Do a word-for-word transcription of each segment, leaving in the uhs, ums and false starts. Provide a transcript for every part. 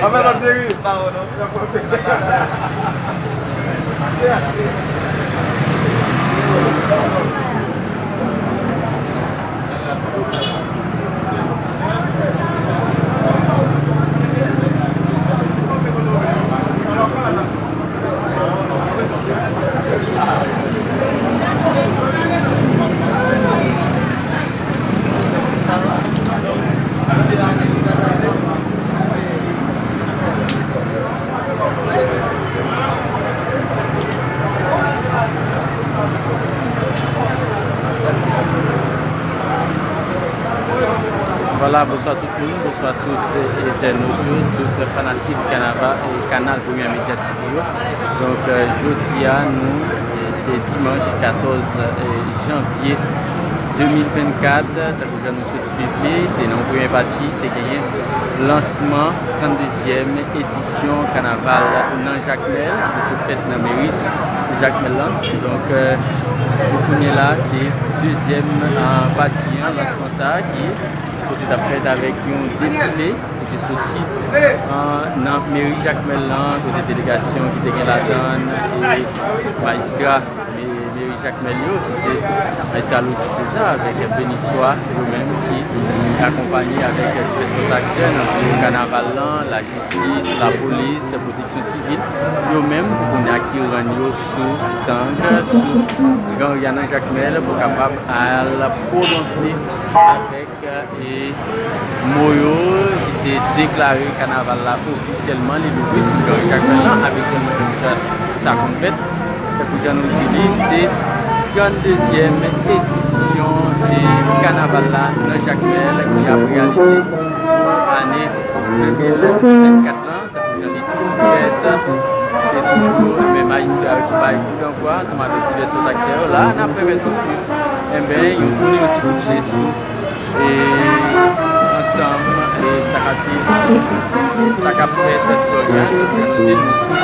Anfèt, ap deri. Vwala, bonswa tout moun, bonswa tout entènot yo, tout fanatik kanava-, e, kanal Premye Medya T V yo. Donk, e, jodi a, nou, e, se dimanch katòz, e, janvye de mil vennkat, tankou jan nou sot swiv li, te nan yon premye pati, te genyen lansman tranndezyèm edisyon kanaval nan Jakmèl, ki sot fèt nan meri Jakmèl lan. Donk, e, pou kounye la, se dezyèm, e, pati an, lansman sa a, ki kote t ap fèt avèk yon defile ki te soti, e, nan meri Jakmèl lan, kote delegasyon ki te gen ladan, e, majistra, e, meri Jakmèl yo, ki se majistra Lodi César avèk Beniswa yo menm ki akonpaye avèk divès lòt aktè nan kanaval lan, lajistis, lapolis, pwoteksyon sivil, yo menm, kounye a ki rann yo sou stang, sou gran ri a nan Jakmèl pou kapab al pwononse avèk, e, mo yo, ki se deklare kanaval la ofisyèlman, li louvri sou gran ri Jakmèl lan, abitièlman, jan sa konn fèt. Tankou jan nou di li, se tranndezyèm edisyon, e, kanaval la nan Jakmèl ki ap reyalize ane de mil vennkat lan. Tankou jan li toujou fèt, se toujou, enben, majistra yo ki bay kout danvwa ansanm avèk divès lòt aktè yo. La, n ap pèmèt nou swiv, enben, yon, yon ti kout je sou, e, ansanm, e, sa k ap, sa k ap fèt sou Lòryàn, nou te nou sou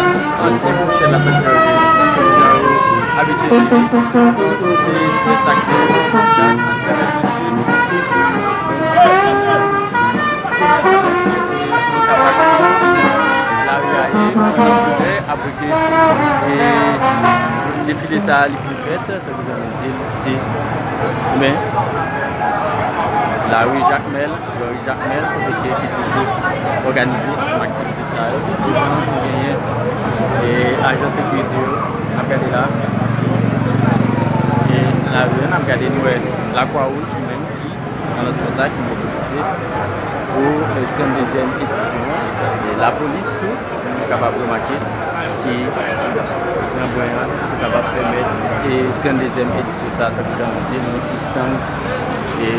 ansyen mouchè la fèt Lòryàn, jan yo abitye swiv, se, se sa k fèt, an, an pèmèt nou swiv. Lari a ye, apre ke, e, defile sa a, li fin fèt, tankou jan nou di l, se, men, lari Jakmèl, lari Jakmèl, kote ke ki toujou òganize aktivite sa yo. Genyen, e, ajan sekirite yo, n ap gade la, e, lari a, n ap gade, nou wè Lakwa Wouj, li menm, ki nan lansman sa ki mobilize pou, e, tranndezyèm edisyon an. E lapolis tou, nou kapab remake, ki pran bwen an pou kapab pèmèt, e, tranndezyèm edisyon sa, tankou jan nou di, nou sou stang, e,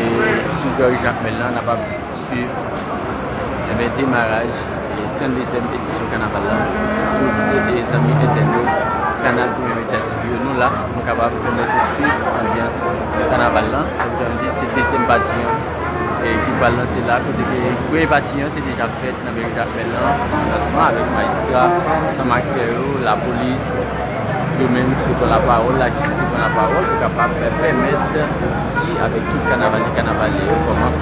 sou gran ri Jakmèl lan, n ap ap swiv, enben, demaraj, e, tranndezyèm edisyon kanaval la. Tout, e, zanmi entènot Kanal Premye Medya T V yo, nou la, nou kapab pèmèt ou swiv anbyans kanaval lan. Tankou jan nou di, se dezyèm pati an, e, ki pral lanse la, kote ke premye pati an te deja fèt nan meri Jakmèl lan, lansman avèk majistra, ansanm aktè yo, lapolis, yo menm ki te pran lapawòl, lajistis te pran lapawòl pou kapab pèmèt di avèk tout kanavalye, kanavalye yo kòman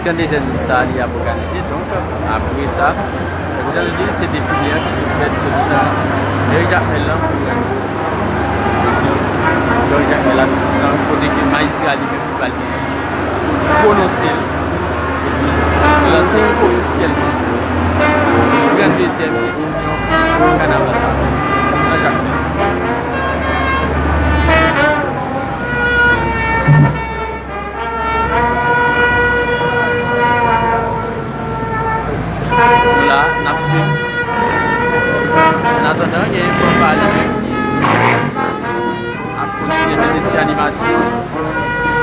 tranndezyèm sa a li ap òganize. Donk, apre sa, tankou jan nou di, se defile an ki sot fèt soti nan meri Jakmèl lan pou rive sou Lòri Jakmèl la, sou stang, kote ke majistra li menm li pral gen pou pwononse l epi lanse ofisyèlman tranndezyèm edisyon kanaval la nan Jakmèl. Nou la, n ap swiv. An atandan, gen fanfa li menm ki ap kontinye mete ti animasyon.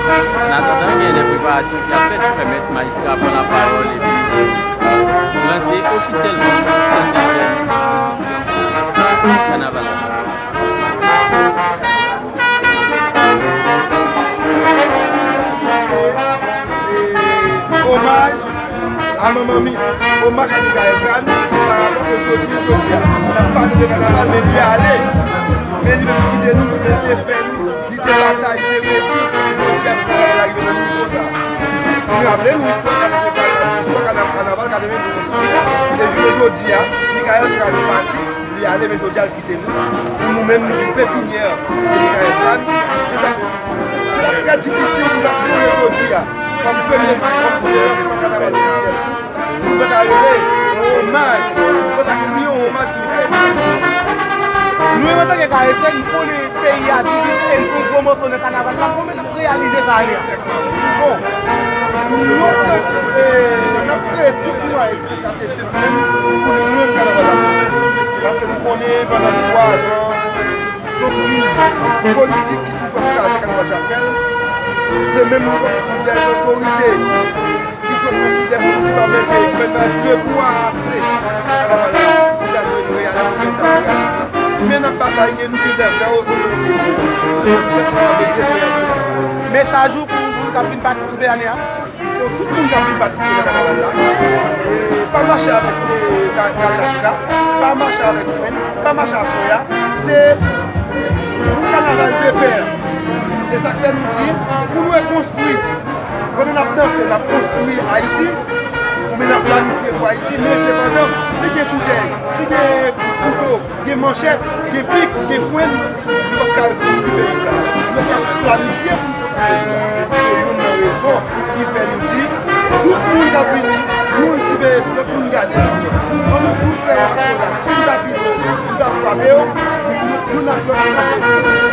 An atandan, gen de preparasyon ki ap fèt pou pèmèt majistra pran lapawòl epi lanse ofisyèlman tranndezyèm edisyon kanaval la. Omaj a manman mi, omaj a Mikael Brani, parapò ke jodi, jodi a, n ap pale de kanaval, men li ale. Men li menm li kite nou, li te fè nou, li te batay, li te redi, jodi a, kanaval la rive nan nivo sa. Si n raple nou, istwa kanaval, istwa kanaval, kanaval ka demen. E jounen Jodi a, Michael Prime pati, li ale, men jodi a l kite nou. Pou nou menm, nou se pepinyè de Michael Prime. Se pa, se pa trè difisil pou n ap sonnen jodi a. Kòm premye, kòm premye lansman kanaval ofisèl. Nou pa ta rele yon omaj, nou pa ta kriye yon omaj pou Michael Prime. Nou menm antanke Karayisyen, nou konnen peyi a divize e nou fè yon gwo moso nan kanaval la. Kòman n ap reyalize sa ane a? Bon, nou ap, eh, n ap kreye tout mwayen pou n kase tout moun pou nou jwenn kanaval la. Paske nou konnen pandan twa zan, se yon kriz politik ki toujou ap kraze kanaval Jakmèl. Se menm nou kòmsi dèz otorite ki sot nan Sidès, ki pa mete gouvènman dwe bwa ase. Kanaval la, li ta dwe reyalize, li ta reyalize. Men n ap batay, gen nou ki dèfè otorite. Se yon sitiyasyon a mete, se yon. Mesaj ou pou moun k ap vin patisipe ane a? Pou tout moun k ap vin patisipe nan kanaval la, e, pa mache avèk, e, ka-, kachachka, pa mache avèk frenn, pa mache ak koya. Se yon kanaval de pè. E sa k fè nou di, pou nou rekonstwi Pandan n ap danse, n ap konstwi Ayiti, oubyen n ap planifye pou Ayiti, men sepandan, si gen koutèy, si gen kouto, gen manchèt, gen pik, gen frenn, nou p ap ka rekonstwi peyi sa a. Nou p ap ka planifye pou n konstwi peyi sa a. Se youn nan rezon ki fè nou di, tout moun k ap vini, youn siveye sou lòt, youn gade sou lòt. Ann nou tout fè yon aksyon, si nou ta pito, nou ta frape yo, nou, nou, youn ak lòt, nou ta fè.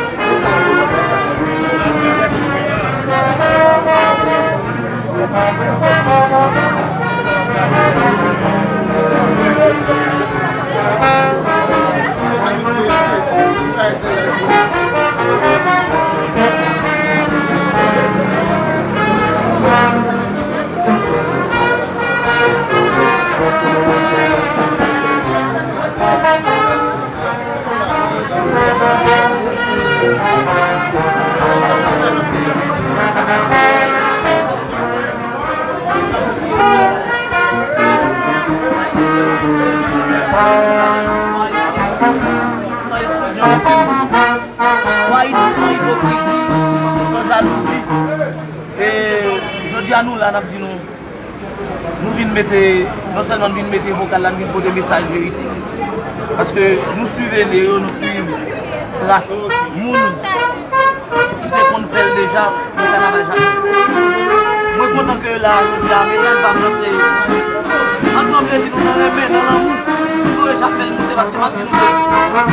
San eksklizyon, san ipokrizi, san jalouzi. E jodi a nou la, n ap di nou, nou vin mete, non sèlman n vin mete vokal la, n vin pote mesaj verite. Paske nou swiv ene yo, nou swiv tras moun ki te konn fè l deja nan kanaval Jakmèl. Mwen kontan ke la, jodi a, mesaj pa m nan se, ann kanpe di nou nan renmen, nan lanmou, pou nou Jakmèl moute, paske m ap di nou ke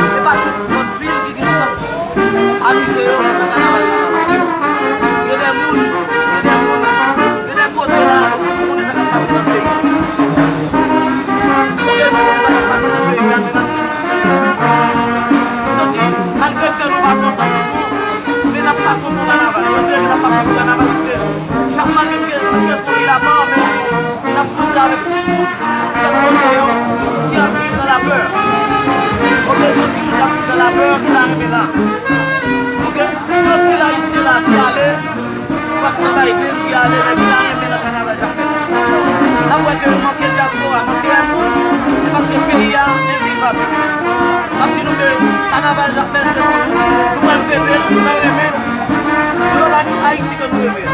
se pa tout lòt vil ki gen chans amize yo nan kanaval la. Paske gen de moun, gen de moun, gen de kote la, nou konnen sa k ap pase nan peyi. Pou gen moun sa k ap pase nan peyi a, men n ap di, malgre ke nou pa kontan pou nou, men n ap pase yon bon kanaval. Mwen di n ap pase yon bon kanaval, paske chak mwa ke, ke, ke sou li la pa anmè. N ap koze avèk tout moun k ap koze yo, ki ap viv nan lapè. Oke, se yon ti moun k ap viv nan lapè, ki ta renmen la. Oke, gen anpil Ayisyen la ki ale, ki pa t nan bay grenn, ki ale, men ki ta renmen nan kanaval Jakmèl. N ap wè ke manke dyaspora, manke Ayiti, se paske peyi a envivab. N ap di nou ke kanaval Jakmèl se pou nou, nou pral fete l, nou pral renmen, nou pral Ayiti ke nou reve.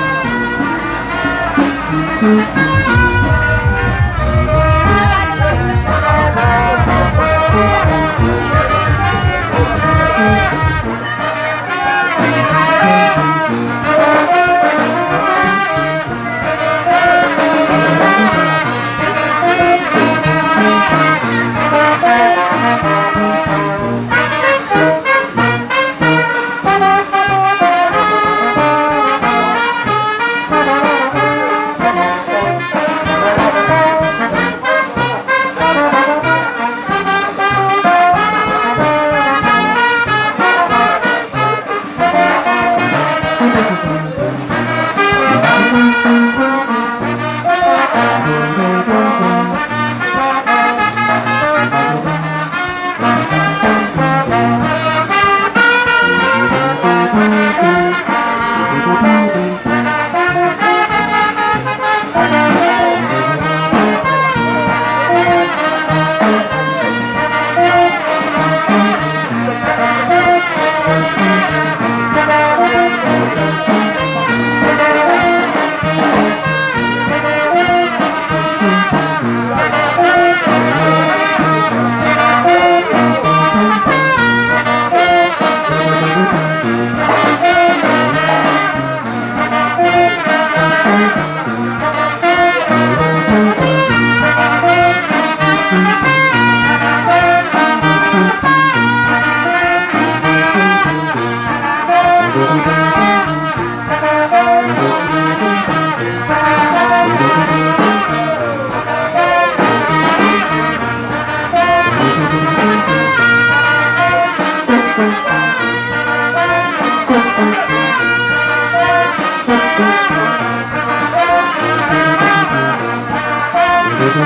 Ou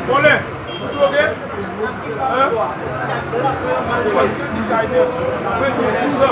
pwoblèm? Ou droge? Hein? Se paske li chanje. Mwen di sou sa.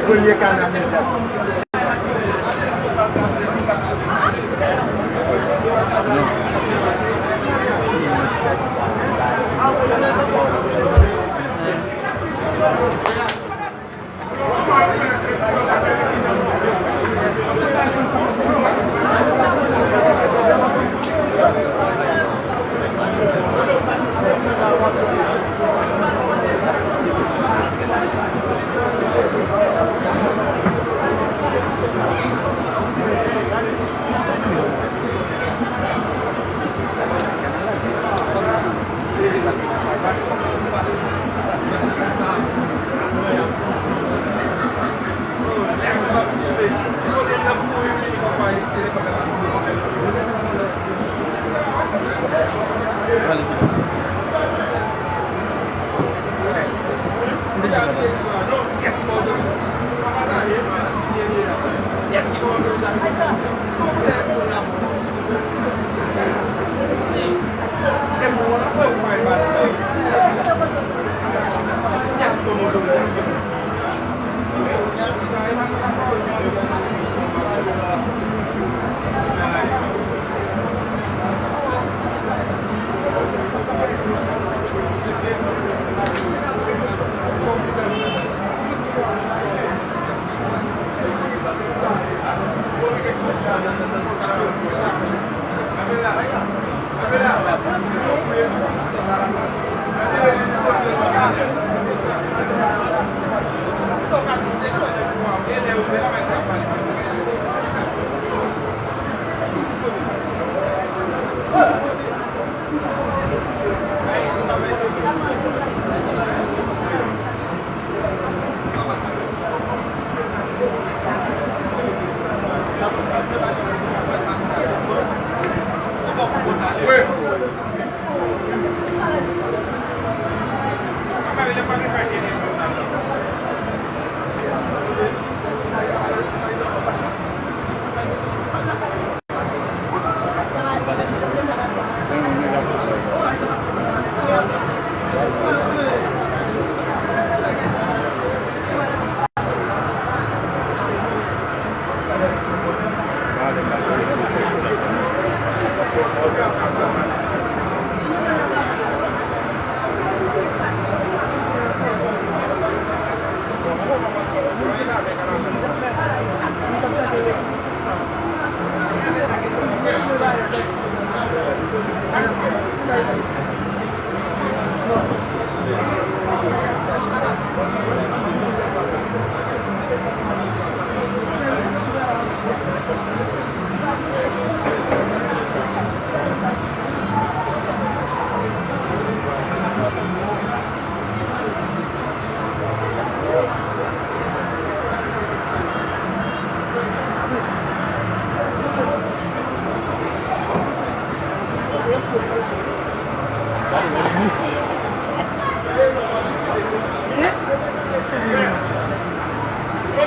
Premye kanal medyatik.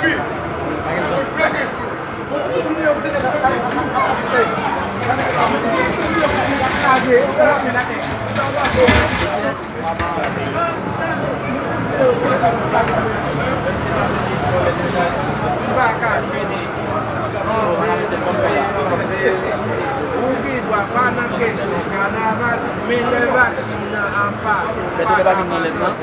Ou gen dwa pa nan kesyon kanaval, men lè vaksin nan ap pa. Mete lè pa vin nan lèt nan.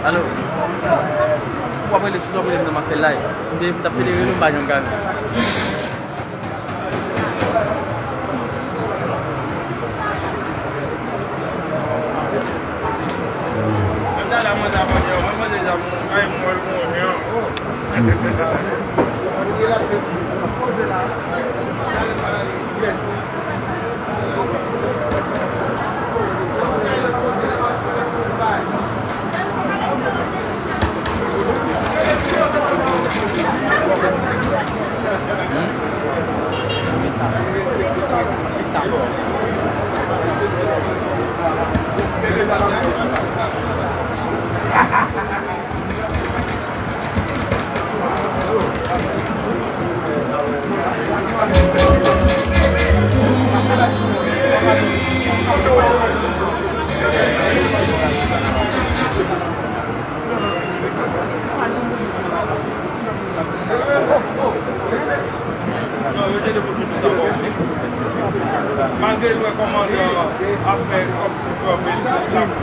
Alo. Ou ap rele sou zòrèy m nan, m ap fè live. M te, m t ap federe nou, m pa janm gade. Malgre l wè kòmandan an ap fè kòmsi l kanpe, l ap kanpe.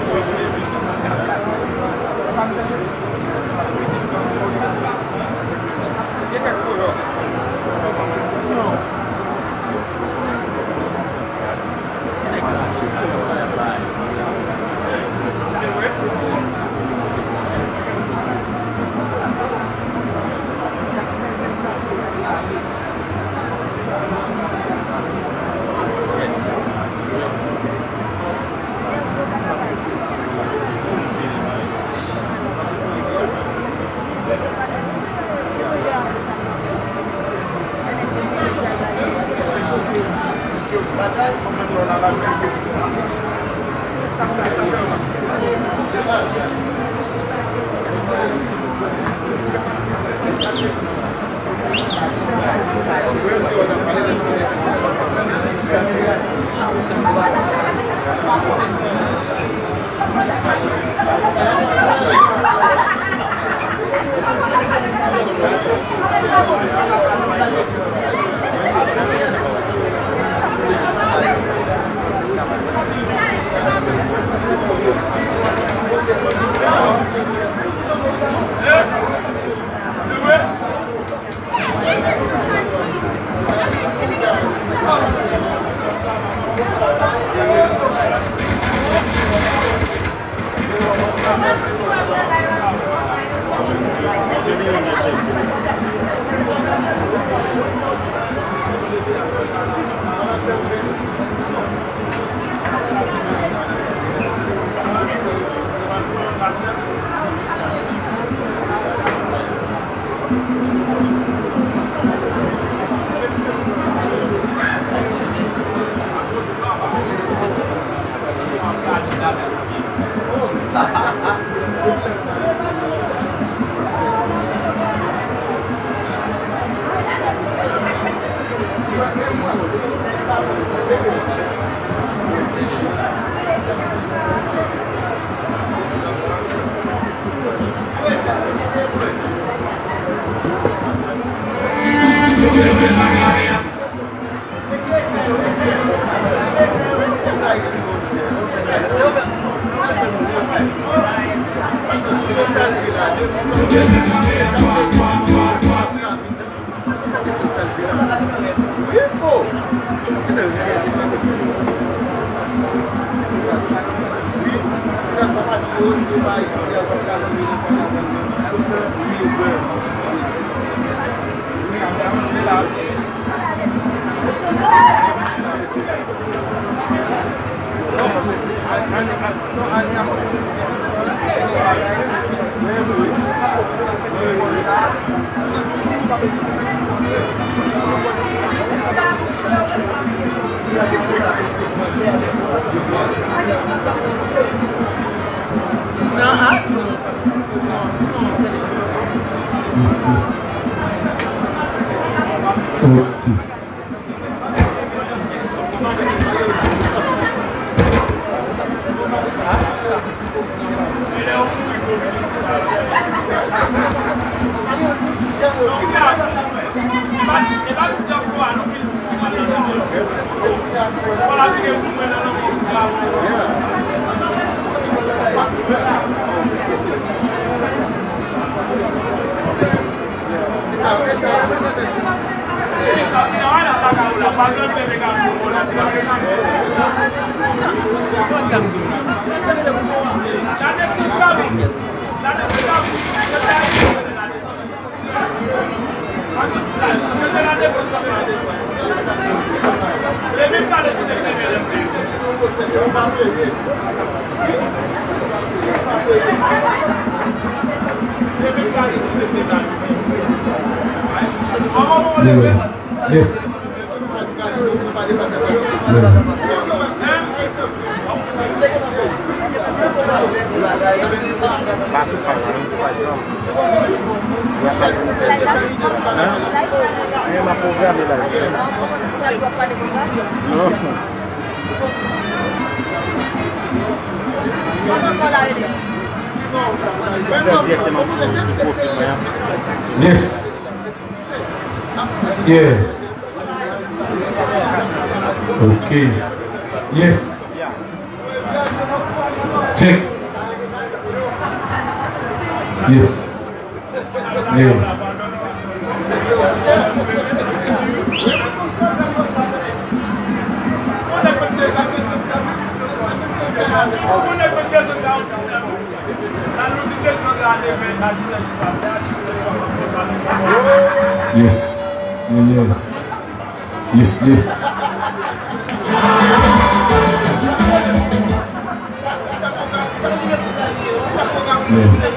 Non, ah, non. Non, non, tande. Yes, yes. Ok. Yes. Pa sou paj la, menm sou paj la. Hein? Hein, m ap pwograme la. Non. Fè dirèkteman sou, sou pwofil mwen an. Yes. Yeah. Ok. Yes. Check. Yes. Yeah. Yes. Yeah, yeah. Yes, yes. Yeah.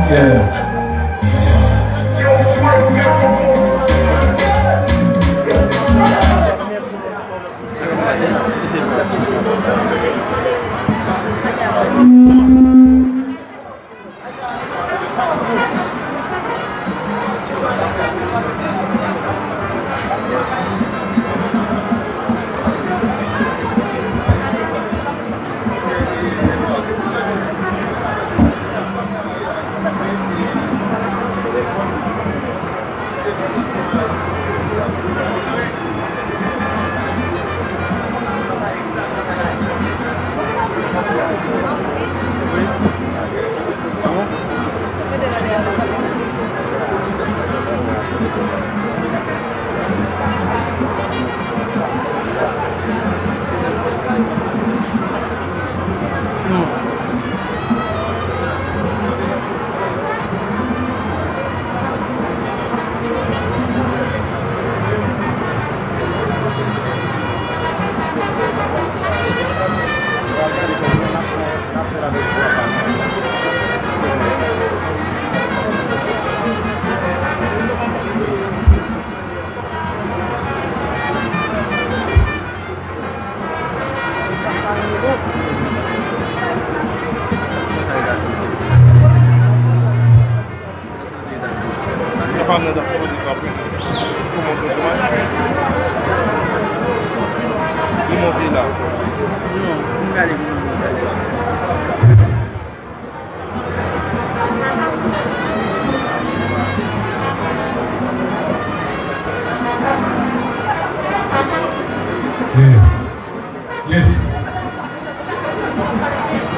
Yeah.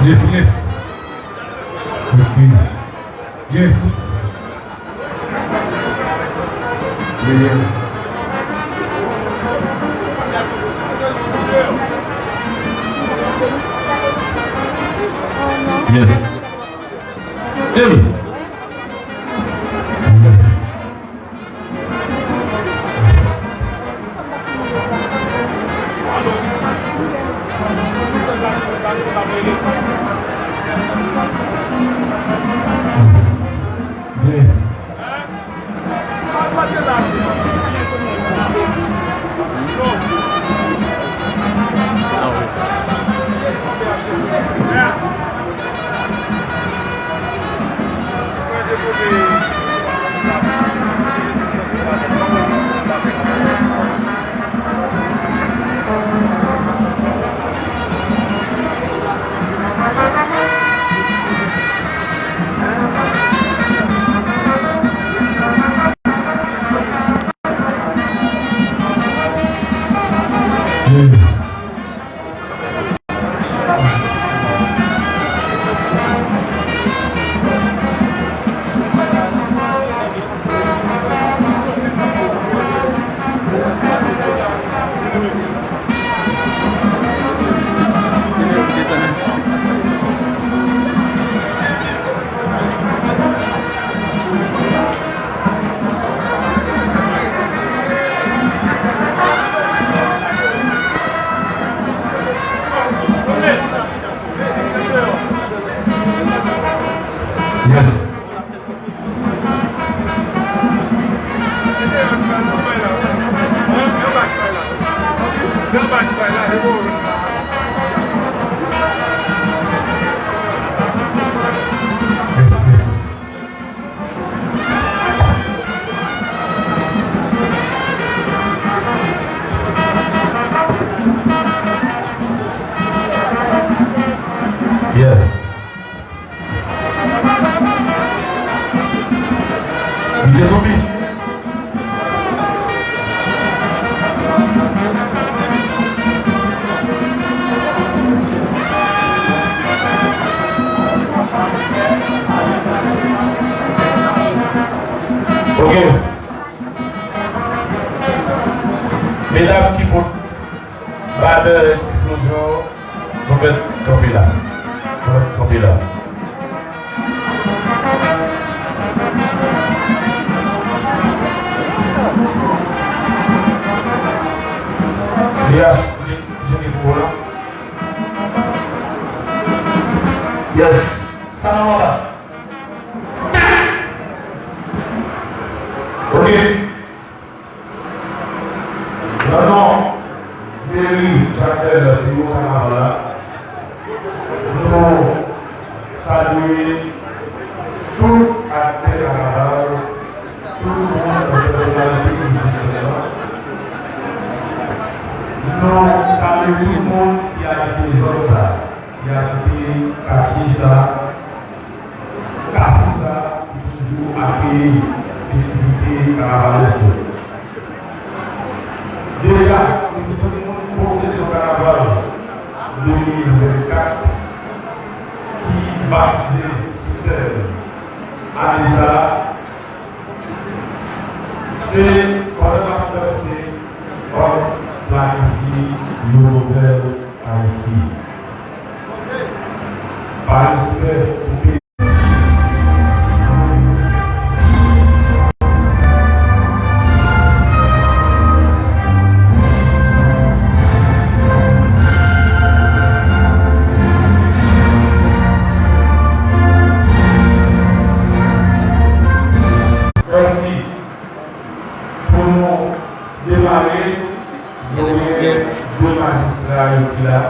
Yes, yes. Ok. Yes. Yeah, yeah. Yes. Hey. Yes. Yeah. D J Zombie. Ok. Medam ki pot banè eksplozyon, nou mèt kanpe la. Nou mèt kanpe la. D H, ou gen, ou gen mikwo la? Yes. Sa nan manba. Ok. Nan non meri Jakmèl, biwo kanaval la, nou salye tout aktè kanaval, tout moun, pèsonalite ki egziste la. Nou salye tout moun ki abite zòn sa, ki abite katye sa. Kafou sa ki toujou akeyi festivite kanavalès yo. Deja, nou te tande moun bon sezon kanaval de mil vennkat ki batize sou tèm ane sa a, se pandan n ap danse, n ap planifye yon nouvèl Ayiti. Pa respè pou peyi. Mèsi. Pou nou demare, nou gen de majistra yo ki la.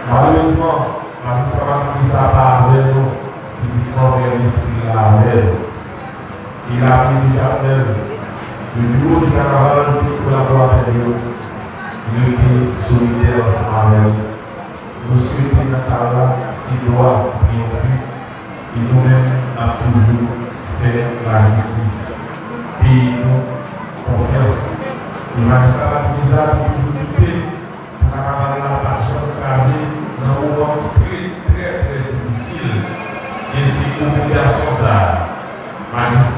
Malerezman, majistra Marc Lisa pa avè nou fizikman, men lespri l la avè nou. E lapriyè Jakmèl, le biwo di kanaval, tout kolaboratè yo, rete solidè ansanm avè l. Nou swete nan kay la, se dwa ki triyonfe, e nou menm, n ap toujou fè lajistis peyi nou konfyans. E majistra Marc Lisa, nou toujou lite pou kanaval la pa janm kraze nan moman ki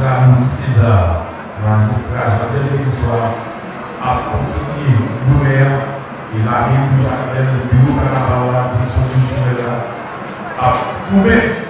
Loudy César, majistra Jean Pierre Leliswa, ap kontinye goumen an, e lame pou Jakmèl, biwo Kannaval la, direksyon kiltirèl la, ap goumen